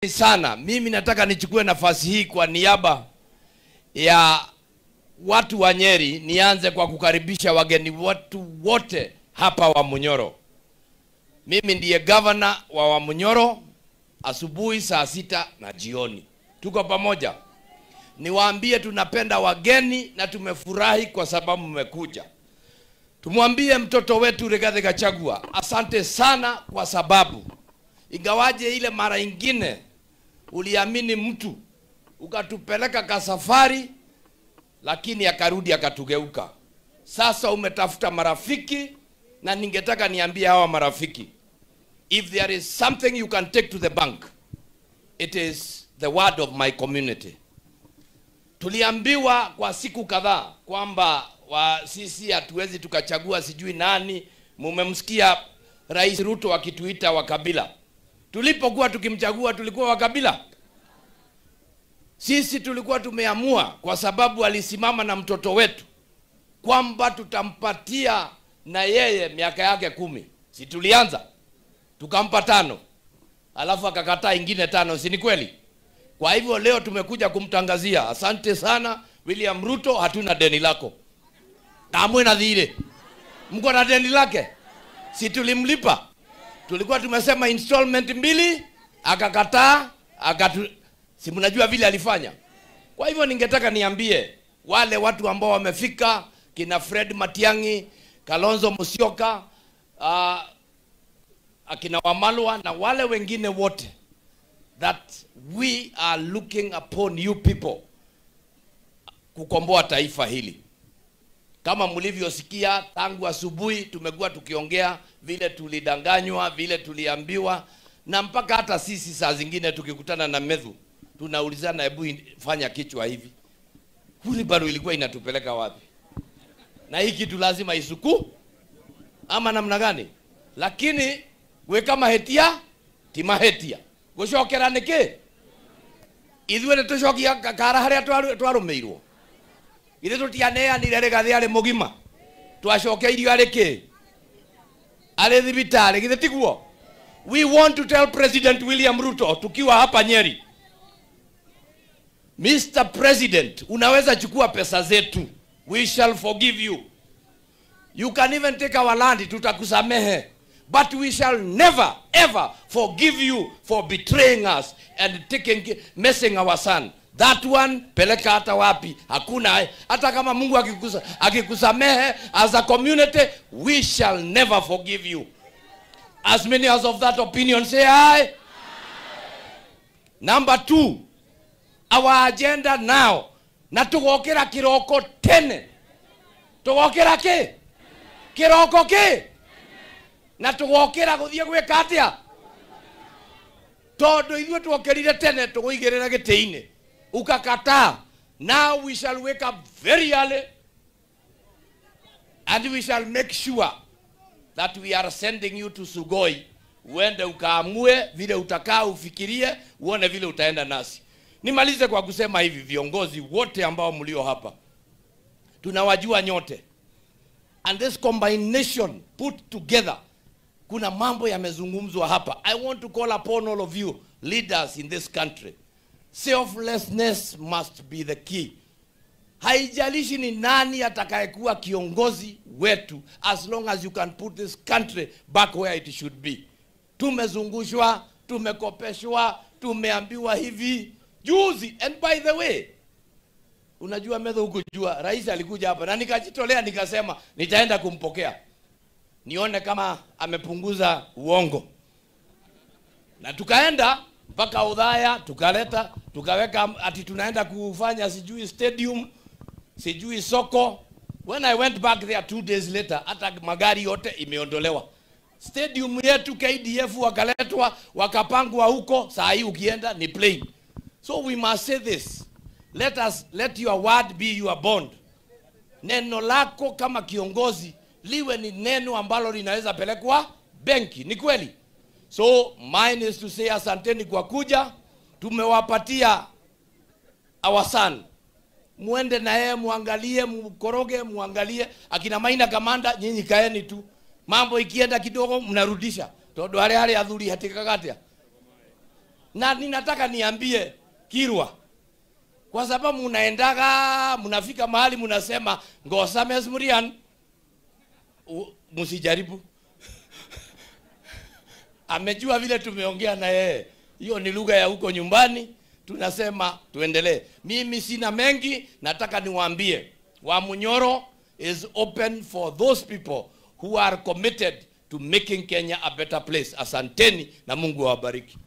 Sana. Mimi nataka nichukue nafasi hii kwa niaba ya watu wa Nyeri, nianze kwa kukaribisha wageni watu wote hapa Wamunyoro. Mimi ndiye governor wa Wamunyoro, asubuhi saa 6 na jioni. Tuko pamoja. Niwaambie tunapenda wageni na tumefurahi kwa sababu mmekuja. Tumwambie mtoto wetu Rigathi Gachagua asante sana, kwa sababu ingawaje ile mara ingine uliamini mtu ukatupeleka kasafari, lakini akarudi akatugeuka. Sasa umetafuta marafiki, na ningetaka niambie hawa marafiki, if there is something you can take to the bank, it is the word of my community. Tuliambiwa kwa siku kadhaa kwamba sisi hatuwezi tukachagua sijui nani. Mumemsikia Rais Ruto akituita wa kabila. Tulipokuwa tukimchagua tulikuwa wa kabila? Sisi tulikuwa tumeamua, kwa sababu alisimama na mtoto wetu, kwamba tutampatia na yeye miaka yake 10. Si tulianza tukampa 5, alafu akakataa ingine 5, si ni kweli? Kwa hivyo leo tumekuja kumtangazia, asante sana William Ruto, hatuna deni lako. Kamwe na dhire. Mko na deni lake? Si tulimlipa? Tulikuwa tumesema installment 2, akakataa, si mnajua vile alifanya. Kwa hivyo ningetaka niambie wale watu ambao wamefika, kina Fred Matiang'i, Kalonzo Musyoka, akina Wamalwa na wale wengine wote, that we are looking upon you people kukomboa taifa hili. Kama mlivyosikia tangu asubuhi tumekuwa tukiongea vile tulidanganywa, vile tuliambiwa, na mpaka hata sisi saa zingine tukikutana na Methu tunaulizana, hebu fanya kichwa hivi, wheelbarrow ilikuwa inatupeleka wapi? Na hii kitu lazima isuku ama namna gani? Lakini we kama hetia timahetia gucokera niki ithuĩ nĩtũcokia kara harĩa twarũmĩirwo. Ithuĩ tũtianeanire Rigathi arĩ mũgima, twacokeirio arĩ kĩ? Arĩ thibitarĩ, githĩ tiguo? We want to tell President William Ruto tukiwa hapa Nyeri, Mr. President, unaweza chukua pesa zetu, we shall forgive you. You can even take our land, tutakusamehe. But we shall never ever forgive you for betraying us and messing our son. That one, peleka hata wapi, hakuna. Hata kama Mungu akikusamehe as a community, we shall never forgive you. As many as of that opinion say aye. Number 2, our agenda now. Na tugokera kiroko tene. Tugokera ke? Kiroko ke? Na tugokera guthie gwika atia? Tondu ithuĩ tuokĩrire tene tũgũigĩrĩra gĩtĩ-inĩ, ukakataa. Now we shall wake up very early and we shall make sure that we are sending you to Sugoi. Uende ukaamue vile utakaa, ufikirie, uone vile utaenda nasi. Nimalize kwa kusema hivi, viongozi wote ambao mlio hapa, tunawajua nyote. And this combination put together, kuna mambo yamezungumzwa hapa. I want to call upon all of you leaders in this country. Selflessness must be the key. Haijalishi ni nani atakayekuwa kiongozi wetu, as long as you can put this country back where it should be. Tumezungushwa, tumekopeshwa, tumeambiwa hivi juzi. And by the way, unajua Methu hukujua, rais alikuja hapa na nikajitolea nikasema nitaenda kumpokea, nione kama amepunguza uongo. Na tukaenda mpaka Udhaya, tukaleta, tukaweka ati tunaenda kufanya sijui stadium, sijui soko. When I went back there 2 days later, hata magari yote imeondolewa. Stadium yetu KDF wakaletwa, wakapangwa huko, saa hii ukienda ni plain. So we must say this. Let your word be your bond. Neno lako kama kiongozi liwe ni neno ambalo linaweza pelekwa benki. Ni kweli? So mine is to say asanteni kwa kuja. Tumewapatia our son. Muende na yeye, muangalie, mkoroge, muangalie. Akina Maina Kamanda, nyinyi kaeni tu. Mambo ikienda kidogo mnarudisha. Todo hale hale adhuri hatikagatia. Na ninataka niambie Kirwa, kwa sababu mnaendaga mnafika mahali mnasema ngosames Murian, msijaribu. Amejua vile tumeongea na yeye. Hiyo ni lugha ya huko nyumbani, tunasema tuendelee. Mimi sina mengi, nataka niwaambie Wamunyoro is open for those people who are committed to making Kenya a better place. Asanteni na Mungu awabariki.